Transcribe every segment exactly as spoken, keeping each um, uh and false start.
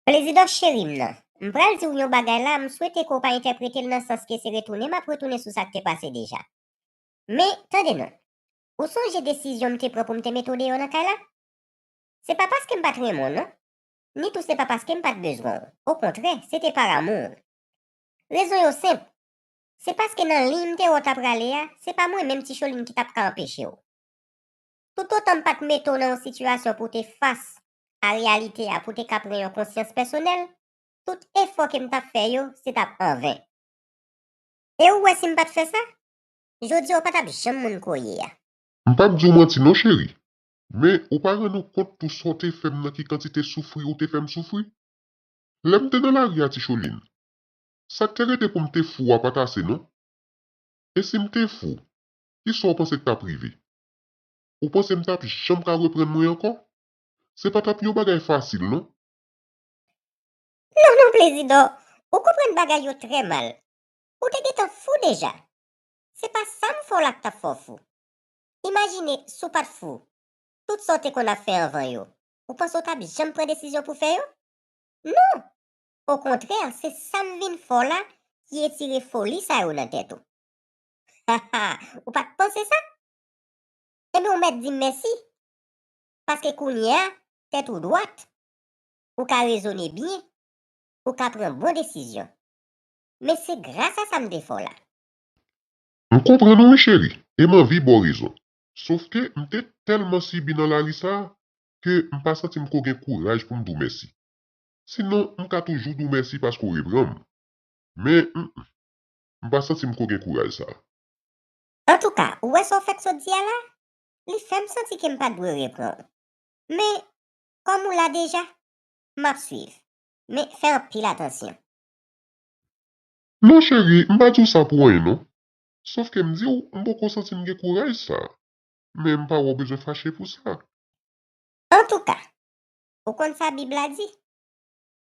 Plezidò cheri m nan, m pral di w yon bagay la, m swete ke w pa entèprete l nan sans ke se retounen m ap retounen sou sa k te pase deja. Men, tande non, ou sonje desizyon m te pran pou m te mete w deyò nan kay la? Se pa paske m pa t renmen w non, ni tou se pa paske m pa t bezwen w. Okontrè, se te par amour. Rezon yo senp. Se paske nan liy m te wè w t ap rale a, se pa mwen menm Ti Cholin ki t ap ka anpeche w. Toutotan m pa t mete w nan yon sitiyasyon pou w te fas a reyalite a, pou w te ka pran yon konsyans pèsonèl, tout efò ke m t ap fè yo, se t ap anven. E ou wè si m pa t fè sa, jodi a w pa t ap janm moun ke w ye a. M p ap di w manti non, cheri. Men ou pa rann ou kont tou sa w te fè m nan, ki kantite soufri ou te fè m soufri. Lè m te nan lari a, Ti Cholin, sa k te rete pou m te fou a pa t ase non. E si m te fou, kisa w panse k t ap rive? Ou panse m t ap janm ka reprann mwen ankò? Se pa t ap yon bagay fasil non. Non, non, Plezidò, ou konprann bagay yo trè mal. Ou te gentan fou deja. Se pa sa m fè w la k t ap fè w fou. Imajine si w pa t fou, tout sa w te konn ap fè anvan yo, ou panse w t ap janm pran desizyon pou fè yo? Non! Okontrè, se sa m vin fè w la ki etire foli sa yo nan tèt ou. Ha ha, ou pa t panse sa? Ebyen, ou mèt di m mèsi. Paske kounye a, tèt ou dwat. Ou ka rezone byen. Ou ka pran bon desizyon. Men se gras a sa m te fè w la. M konprann ou wi, cheri, e m anvi ba w rezon. Sofke m te tèlman sibi nan lari sa a ke m pa santi m ko gen kouraj pou m di w mèsi. Sinon, m ka toujou di w mèsi paske w reprann m. Men, m, m pa santi m ko gen kouraj sa a. Antouka, ou wè sa w fèk sot di a la? Li fè m santi ke m pa t dwe reprann w. Men, kòm ou la deja, m ap swiv. Men, fè anpil atansyon. Non, cheri, m pa di w sa pou anyen non. Sofke m di w, m poko santi m gen kouraj sa a. Men m pa wè w bezwen fache pou sa. Antouka, ou konn sa Bib la di?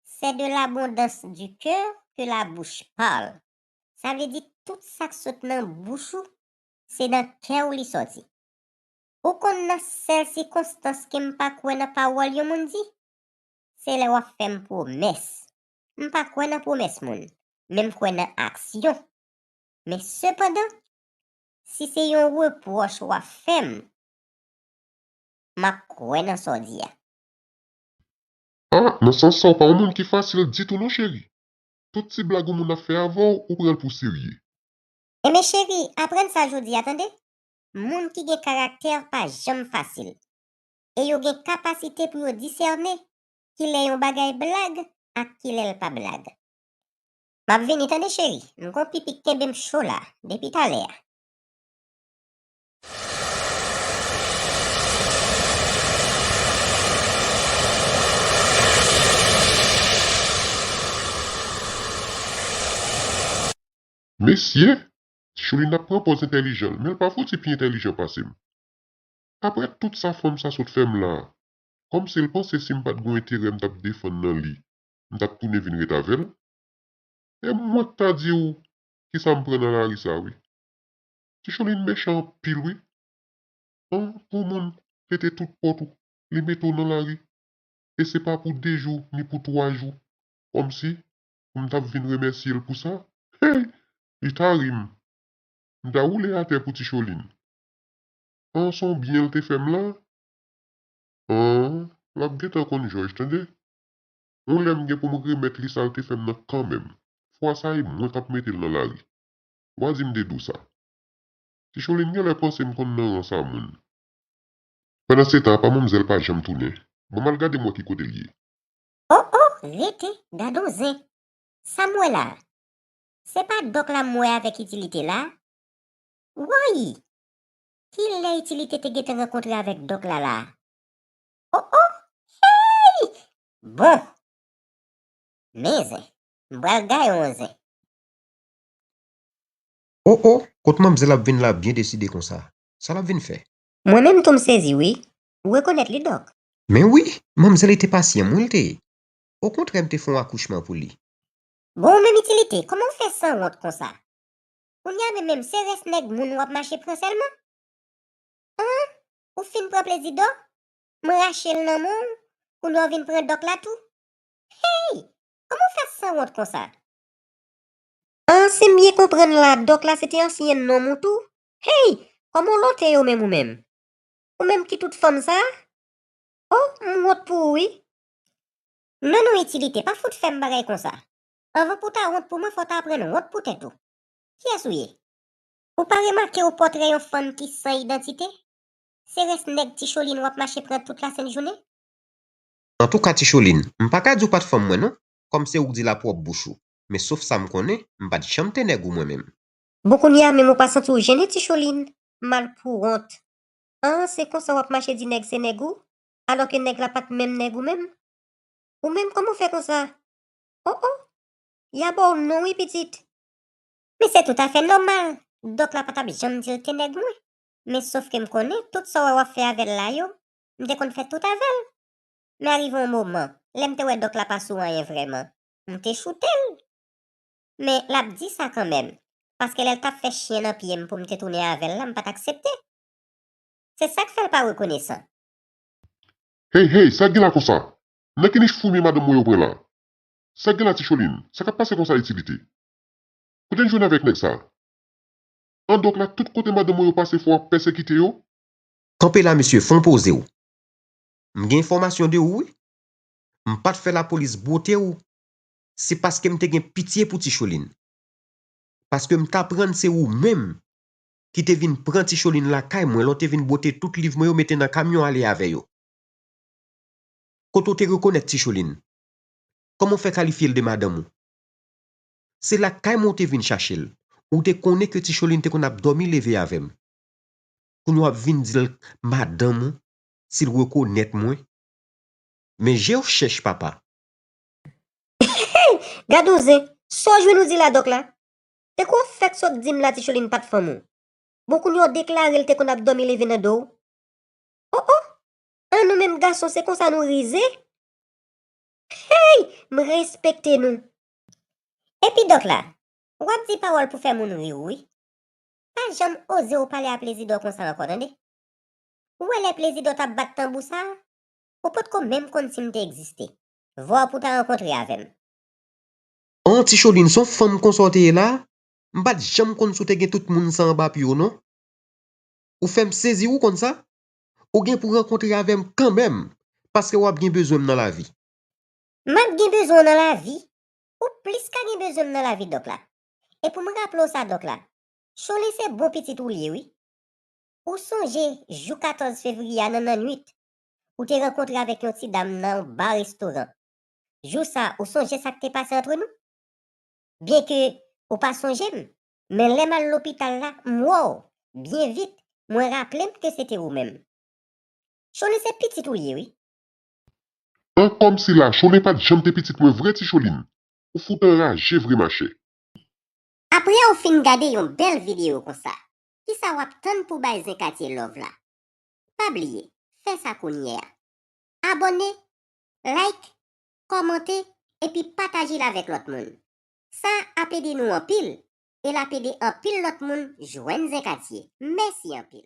C'est de l'abondance du cœur que la bouche parle. Sa vle di tout sa k sot nan bouch ou, se nan kè w li sòti. Ou konn nan sèl sikonstans ke m pa kwè nan pawòl yon moun di? Se lè w ap fè m pwomès. M pa kwè nan pwomès moun, men m kwè nan aksyon. Men sepandan, si se yon repwòch w ap fè m, m ap kwè nan sa w di a. Ah, nan sans sa, w pa yon moun ki fasil ditou non, cheri. Tout ti blag yon moun ap fè avè w, ou pran l pou serye. Enben cheri, aprann sa jodi a, tande. Moun ki gen karaktè pa janm fasil. E yo gen kapasite pou yo disène kilè yon bagay blag ak kilè l pa blag. M ap vini, tande cheri, m gon pipi k kenbe m cho la, depi talè a. Mesye, Ti Cholin ap pran pòz entèlijan l, men l pa fouti pi entèlijan pase m. Apre tout sa fanm sa sot fè m la a, kòmsi l panse si m pa t gon enterè m t ap defann nan li, m t ap tounen vin ret avè l? E mwen k ta di w kisa m pran nan lari sa wi. Ti Cholin mechan anpil wi. An, pou moun pete tout pòt ou, li mete w nan lari. E se pa pou de jou, ni pou twa jou. Kòmsi, pou m t ap vin remèsye l pou sa? Hey! Li ta ri m. M ta woule atè pou Ti Cholin. An, se yon byen l te fè m la? An, l ap gentan konn jòj, tande. Yon lè m gen pou m remèt li sa l te fè m nan kanmenm. Fwa sa, e mwen k ap mete l nan lari. W a di m de dou sa. Ti Cholin genlè panse m konn nan rans a moun. Pandansetan, apa manmzèl pa janm tounen? Ban m al gade m wè ki kote l ye. O, o, rete, gade yon zen. Sa m wè la a? Se pa dòk la m wè avèk Itilite la a? Woy! Kilè Itilite te gentan rankontre avèk dòk la la a? O, o! Hey! Bon! Men zen! M pral gaye yon zen. O, o! Kot manmzèl ap vin la byen deside konsa? Sa l ap vin fè? Mwen menm tou m sezi wi. Ou rekonèt li, dòk? Men wi, manmzèl li te pasyan m wi l te ye. Okontrè, m te fè yon akouchman pou li. Bon, ou menm Itilite, kòman w fè sanwont konsa? Kounye a menm, menm se rès nèg moun w ap mache pran sèlman? An, ou fin pran Plezidò? M rache l nan men w, kounye a w vin pran dòk la tou? Hey! Kòman w fè sanwont konsa? An, si m byen konprann la, Dòk la se te ansyen nonm ou tou? Hey! Kòman w lonte yo menm ou menm? Ou menm ki tout fanm sa? Oh, m wont pou ou wi. Non, non, Itilite, pa fout fè m bagay konsa. Anvan pou w ta wont pou mwen, fò w ta aprann wont pou tèt ou. Kiyès ou ye? Ou pa remake w pòtrè yon fanm ki san idantite? Se rès nèg Ti Cholin w ap mache pran tout lasent jounen? Antouka, Ti Cholin, m pa ka di w pa t fanm mwen non, kòm se ou k di l a pwòp bouch ou. Men sof sa m konnen, m pa t janm te nèg ou mwen menm. Bon, kounye a menm ou pa santi w jennen, Ti Cholin? Malpouwont. An, se konsa w ap mache di nèg se nèg ou, alò ke nèg la pa t menm nèg ou menm? Ou menm, kòman w fè konsa? Oh, oh! Y a ba w non wi, pitit. Men se toutafè nòmal. Dòk la pa t ap janm di l te nèg mwen. Men sof ke m konnen tout sa w wè w ap fè avè l la yo, m te konn fè tout avè l. Men arive yon moman, lè m te wè Dòk la pa sou anyen vrèman, m te choute l. Men l ap di sa kanmenm, paske lè l t ap fè chyen nan pye m pou m te tounen avè l la, m pa t aksepte. Se sa k fè l pa rekonesan. Hey, hey, sa k gen la konsa? Nan ki nich foumi madanm mwen yo pran la? Sa k gen la, Ti Cholin? Sa k ap pase konsa, Itilite? Kote n jwenn avèk nèg sa? An, Dòk la, tout kote madanm mwen yo pase, fò w ap pèsekite yo? Kanpe la, mesye, fò w poze w. M gen enfòmasyon de ou wi. M pa t fè lapolis bwote w. Se paske m te gen pitye pou Ti Cholin. Paske m t aprann se ou menm ki te vin pran Ti Cholin lakay mwen lè w te vin bwote tout liv mwen yo mete nan kamyon ale avè yo. Kote w te rekonèt Ti Cholin? Kòman w fè kalifye l de madanm ou? Se lakay mwen w te vin chache l. Ou te konnen ke Ti Cholin te konn ap dòmi leve avè m. Kounye a w ap vin di l madanm ou, si l rekonèt mwen. Men je w chèch, papa. Gad yon zen, sa w jwenn ou di la, Dòk la? Te kou w fèk sot di m la Ti Cholin pa t fanm ou. Bon, kounye a w deklare l te konn ap dòmi leve nan do w. Oh, oh! An, nou menm gason, se konsa nou rize? Hey! M respekte nou. Epi Dòk la, w ap di pawòl pou fè moun ri w wi. Pa janm oze w pale a Plezidò konsa ankò, tande. Ou wè lè Plezidò t ap bat tanbou sa a, ou potko menm konn si m te egziste. Vwa w pou ta rankontre avè m. An, Ti Cholin, se yon fanm konsa w te ye la? M pa t janm konn si w te gen tout moun sa anba pye w non. Ou fè m sezi, ou konn sa? Ou gen pou rankontre avè m kanmenm, paske w ap gen bezwen m nan lavi. M ap gen bezwen w nan lavi? Ou plis ka gen bezwen m nan lavi, Dòk la. E pou m raple w sa, Dòk la, Chole se bon pitit ou l ye wi. Ou sonje jou katòz fevriye a nan nannwit, ou te rankontre avèk yon ti dam nan yon ba restoran. Jou sa, ou sonje sa k te pase antre nou? Byenke ou pa sonje m, men lè m al lopital la, m wè w. Byen vit, mwen raple m ke se te ou menm. Chole se pitit ou l ye wi. An, kòmsi la, Chole pa t janm te pitit mwen vre, Ti Cholin. Ou fout anraje vre, machè. Apre w fin gade yon bèl videyo konsa, kisa w ap tann pou bay Zen Katye love la? Pa bliye, fè sa kounye a. Abòne, like, kòmante, epi pataje l avèk lòt moun. Sa ap ede nou anpil, e l ap ede anpil lòt moun jwenn Zen Katye. Mèsi anpil.